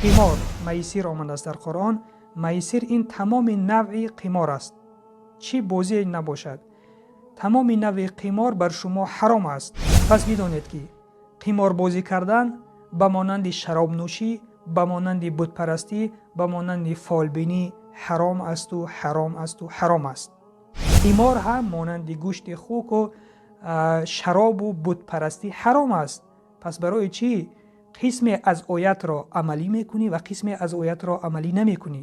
Қимор, майсир омадааст дар Қуръон. Майсир ин тамоми навъи қимор аст, чӣ бозие набошад, тамоми навъи қимор бар шумо ҳаром аст. Пас бидонед, ки қиморбозӣ кардан ба монанди шаробнӯшӣ, ба монанди бутпарастӣ, ба монанди фолбинӣ ҳаром асту ҳаром асту ҳаром аст. Қимор ҳам монанди гӯшти хуку шаробу бутпарастӣ ҳаром аст. Пас барои чӣ қисме аз оятро амалӣ мекунӣ ва қисме аз оятро амалӣ намекунӣ?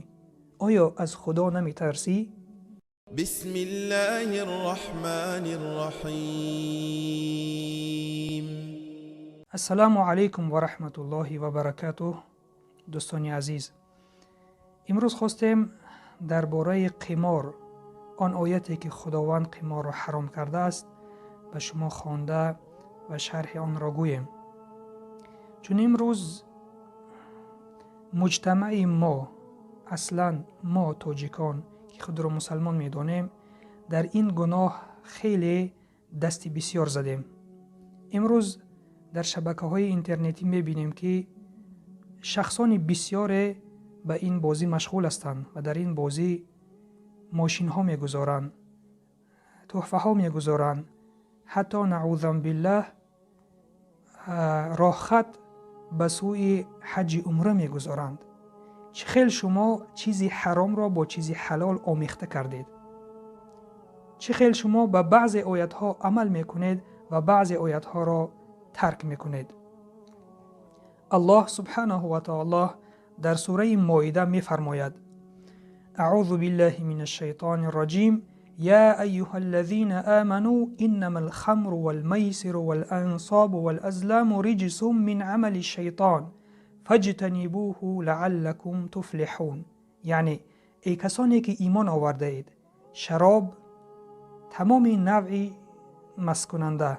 Оё аз Худо наметарсӣ? بسم الله الرحمن الرحيم. Ассалому алайкум ва раҳматуллоҳи ва баракатуҳ. Дӯстони азиз, имрӯз хостем дар бораи қимор, он ояте ки Худованд қиморро ҳаром кардааст, ба шумо хонда ва шарҳи онро гӯем, чун имрӯз муҷтамаи мо, аслан мо тоҷикон, ки худро мусалмон медонем, дар ин гуноҳ хеле дасти бисёр задем. Имрӯз дар шабакаҳои интернетӣ мебинем, ки шахсони бисёре ба ин бозӣ машғул ҳастанд ва дар ин бозӣ мошинҳо мегузоранд, тӯҳфаҳо мегузоранд, ҳатто, наъузан биллаҳ, роҳхат ба сӯи ҳаҷи умра мегузоранд. Чӣ хел шумо чизи ҳаромро бо чизи ҳалол омехта кардед? Чӣ хел шумо ба баъзе оятҳо амал мекунед ва баъзе оятҳоро тарк мекунед? Аллоҳ субҳанаҳу ва таоло дар сураи Моида мефармояд: أعوذ بالله من الشيطان الرجيم، يا أيها الذين آمنوا إنما الخمر والميسر والأنصاب والأزلام رجس من عمل الشيطان فاجتنبوه لعلكم تفلحون. Яъне, эй касоне ки имон овардаед, шароб, тамоми навъи масткунанда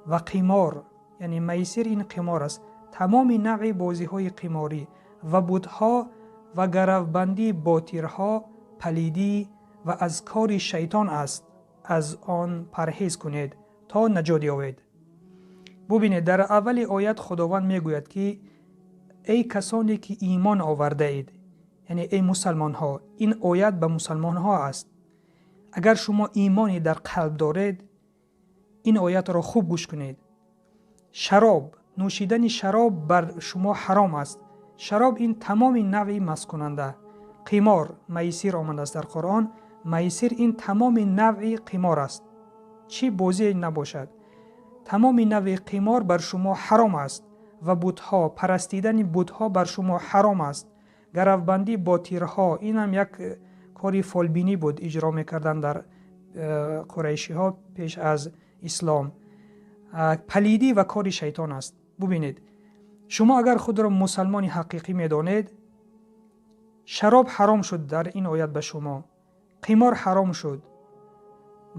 ва қимор, яъне майсир ин қимор аст, тамоми навъи бозиҳои қиморӣ ва бутҳо ва гаравбандӣ бо тирҳо палидӣ ва аз кори шайтон аст, аз он парҳез кунед, то наҷот ёбед. Бубинед, дар аввали оят Худованд мегӯяд, ки эй касоне ки имон овардаед, яъне эй мусалмонҳо. Ин оят ба мусалмонҳо аст. Агар шумо имоне дар қалб доред, ин оятро хуб гӯш кунед. Шароб, нӯшидани шароб бар шумо ҳаром аст. Шароб ин тамоми навъи масткунанда. Қимор, майсир омадааст дар Қуръон. Майсир ин тамоми навъи қимор аст, чӣ бозие набошад, тамоми навъи қимор бар шумо ҳаром аст ва бутҳо, парастидани бутҳо бар шумо ҳаром аст. Гаравбандӣ бо тирҳо, инам як кори фолбинӣ буд, иҷро мекарданд дар қурайшиҳо пеш аз ислом, палидӣ ва кори шайтон аст. Бубинед, шумо агар худро мусалмони ҳақиқӣ медонед, шароб ҳаром шуд дар ин оят ба шумо, қимор ҳаром шуд,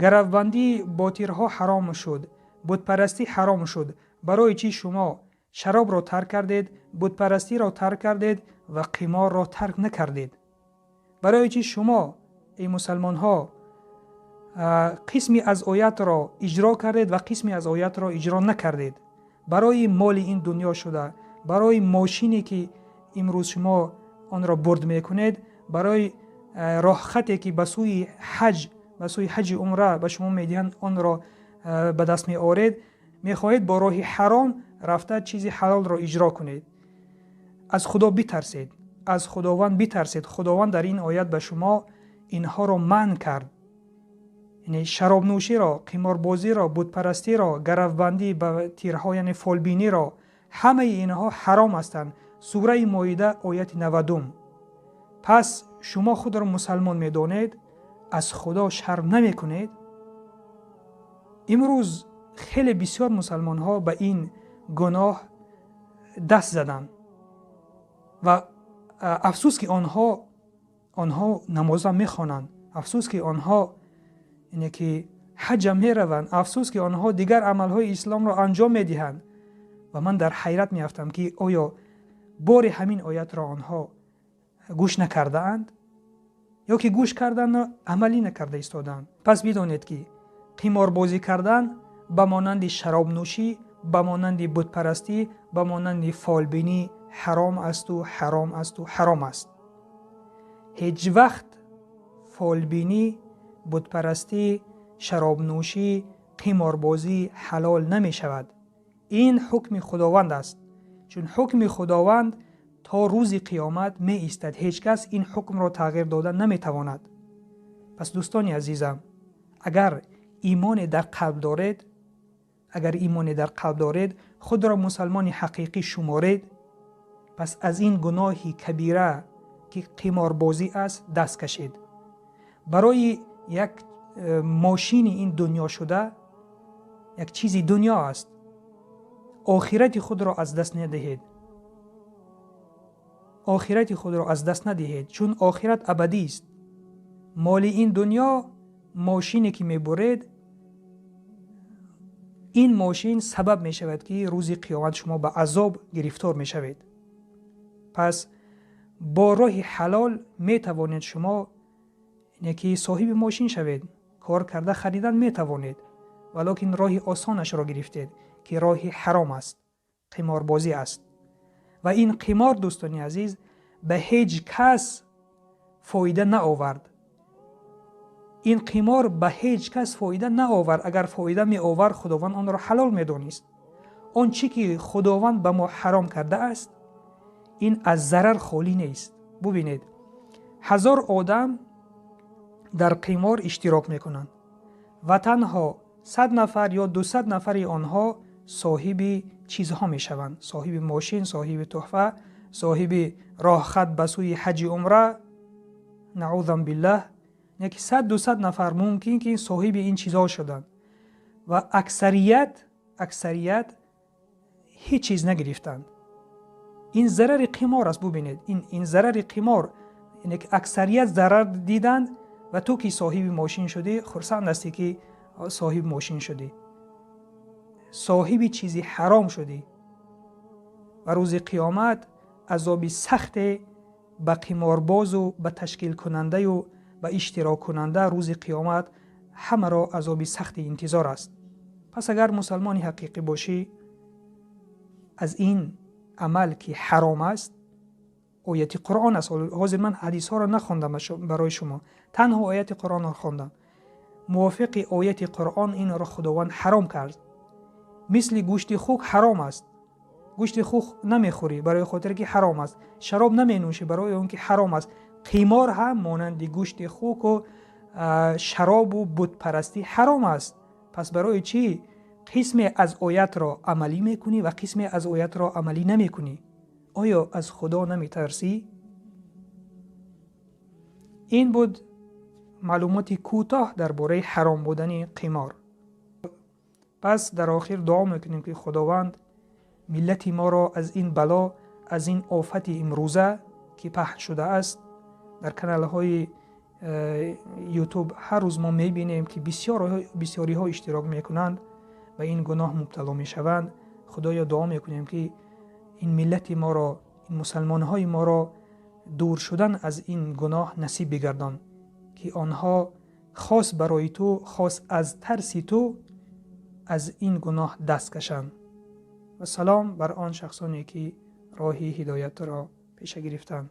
гаравбандӣ бо тирҳо ҳаром шуд, бутпарастӣ ҳаром шуд. Барои чӣ шумо шаробро тарк кардед, бутпарастиро тарк кардед ва қиморро тарк накардед? Барои чӣ шумо, эй мусалмонҳо, қисме аз оятро иҷро кардед ва қисме аз оятро иҷро накардед? Барои моли ин дунё шуда, барои мошине ки имрӯз шумо онро бурд мекунед, барои роҳхате ки ба сӯи ҳаҷ, ба сӯи ҳаҷи умра ба шумо медиҳанд, онро ба даст меоред, мехоҳед бо роҳи ҳаром рафта чизи ҳалолро иҷро кунед. Аз Худо битарсед, аз Худованд битарсед. Худованд дар ин оят ба шумо инҳоро манъ кард, яъне шаробнӯширо, қиморбозиро, бутпарастиро, гаравбандӣ ба тирҳо, яъне фолбиниро. Ҳамаи инҳо ҳаром ҳастанд. Сураи Моида, ояти 90-ум. Пас шумо худро мусалмон медонед, аз Худо шарм намекунед? Имрӯз хеле бисёр мусалмонҳо ба ин гуноҳ даст заданд ва афсӯс, ки онҳо намозам мехонанд, афсӯс, ки онҳо ине ки ҳаҷам мераванд, афсӯс, ки онҳо дигар амалҳои исломро анҷом медиҳанд. Ва ман дар ҳайрат меафтам, ки оё бори ҳамин оятро онҳо гӯш накардаанд ё ки гӯш кардану амалӣ накарда истодаанд. Пас бидонед, ки қиморбозӣ кардан ба монанди шаробнӯшӣ, ба монанди бутпарастӣ, ба монанди фолбинӣ ҳаром асту ҳаром асту ҳаром аст. Ҳеҷ вақт фолбинӣ, бутпарастӣ, шаробнӯшӣ, қиморбозӣ ҳалол намешавад. Ин ҳукми Худованд аст, чун ҳукми Худованд то рӯзи қиёмат меистад. Ҳеҷ кас ин ҳукмро тағйир дода наметавонад. Пас, дӯстони азизам, агар имоне дар қалб доред, агар имоне дар қалб доред, худро мусалмони ҳақиқӣ шуморед, пас аз ин гуноҳи кабира, ки қиморбозӣ аст, даст кашед. Барои як мошини ин дунё шуда, як чизи дунё аст, охирати худро аз даст надиҳед, охирати худро аз даст надиҳед, чун охират абадист. Моли ин дунё, мошине ки мебуред, ин мошин сабаб мешавад, ки рӯзи қиёмат шумо ба азоб гирифтор мешавед. Пас бо роҳи ҳалол метавонед шумо ки соҳиби мошин шавед, кор карда харидан метавонед, валокин роҳи осонашро гирифтед, ки роҳи ҳаром аст, қиморбозӣ аст. Ва ин қимор, дӯстони азиз, ба ҳеҷ кас фоида наовард. Ин қимор ба ҳеҷ кас фоида наовард. Агар фоида меовард, Худованд онро ҳалол медонист. Он чӣ ки Худованд ба мо ҳаром кардааст, ин аз зарар холӣ нест. Бубинед, 1000 одам дар қимор иштирок мекунанд ва танҳо 100 нафар ё 200 нафари онҳо соҳиби чизҳо мешаванд: соҳиби мошин, соҳиби тӯҳфа, соҳиби роҳхат ба сӯи ҳаҷи умра, наузан биллаҳ. Яки 100-200 нафар мумкин ки соҳиби ин чизҳо шуданд ва аксарият ҳеҷ чиз нагирифтанд. Ин зарари қимор аст. Бубинед, ин зарари қимор, аксарият зарар диданд ва ту ки соҳиби мошин шудӣ, хурсанд ҳастӣ, ки соҳиби мошин шудӣ, соҳиби чизи ҳаром шудӣ. Ва рӯзи қиёмат азоби сахте ба қиморбозу ба ташкилкунандаю ба иштироккунанда, рӯзи қиёмат ҳамаро азоби сахти интизор аст. Пас агар мусалмони ҳақиқӣ бошӣ, аз ин амал, ки ҳаром аст, ояти Қуръон аст. Ҳозир ман ҳадисҳоро нахондам барои шумо, танҳо ояти Қуръонро хондам. Мувофиқи ояти Қуръон инро Худованд ҳаром кард. Мисли гӯшти хук ҳаром аст. Гӯшти хук намехӯрӣ, барои хотире ки ҳаром аст. Шароб наменӯшӣ, барои он ки ҳаром аст. Қимор ҳам монанди гӯшти хуку шаробу бутпарастӣ ҳаром аст. Пас барои чӣ қисме аз оятро амалӣ мекунӣ ва қисме аз оятро амалӣ намекунӣ? Оё аз Худо наметарсӣ? Ин буд маълумоти кӯтоҳ дар бораи ҳаром будани қимор. Пас дар охир дуо мекунем, ки Худованд миллати моро аз ин бало, аз ин офати имрӯза, ки паҳн шудааст дар каналҳои Ютуб, ҳар рӯз мо мебинем, ки бисёриҳо иштирок мекунанд ва ин гуноҳ мубтало мешаванд. Худоё, дуо мекунем, ки ин миллати моро, ин мусалмонҳои моро дур шудан аз ин гуноҳ насиб бигардон, ки онҳо хос барои ту, хос аз тарси ту аз ин гуноҳ даст кашанд. Ва салом бар он шахсоне, ки роҳи ҳидоятро пеша гирифтанд.